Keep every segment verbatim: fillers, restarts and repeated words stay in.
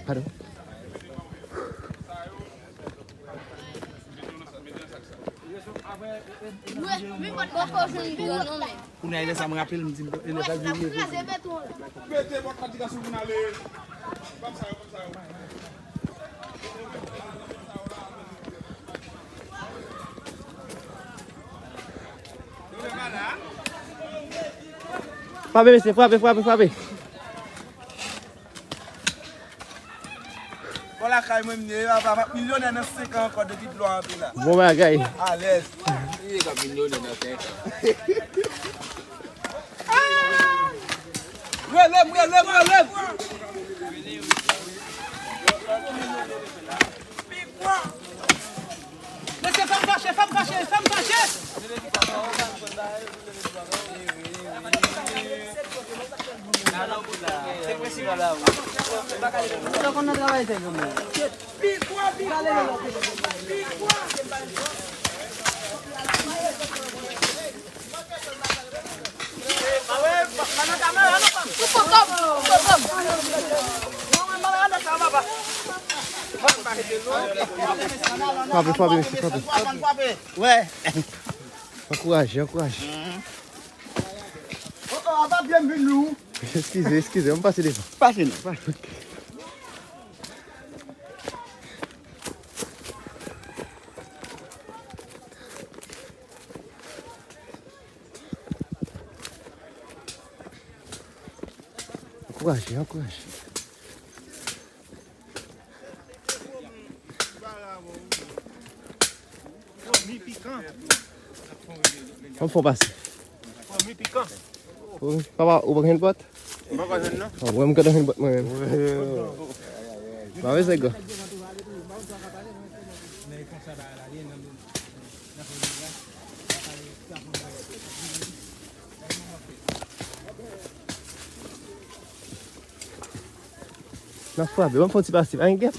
Padon. Kounye a, lè sa m raple l, m di, lè sa l vini. Mete bòt fatigans pou n ale. Banm sa yo, banm sa yo. Frape, mesye, frape, frape, frape. Bon, lakay mwen, m ye, papa, m ap milyonè nan senk an ankò depi dlo a antre la. Bon bagay. Alèz. Li ye k ap milyonè nan senk an. Rele m, rele m, rele m. Mesye, fè m fache, fè m fache, fè m fache. Frape, frape, mesye, frape. Ankouraje, ankouraje. Eskize, eskize, ann pase devan. Pase non. Pase, ok. Ankouraje, ankouraje. Ann fè w pase. Papa, ou pa gen pòt? M pa ka jwenn non. Mwen menm, m ka jwenn pòt mwen menm. Ba wè se gwa. N ap frape, ban m fè yon ti pase, pa gen gèp.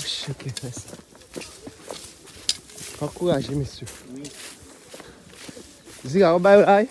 Cheke fè sa. Ankouraje mesye. Zira, w bay la wi.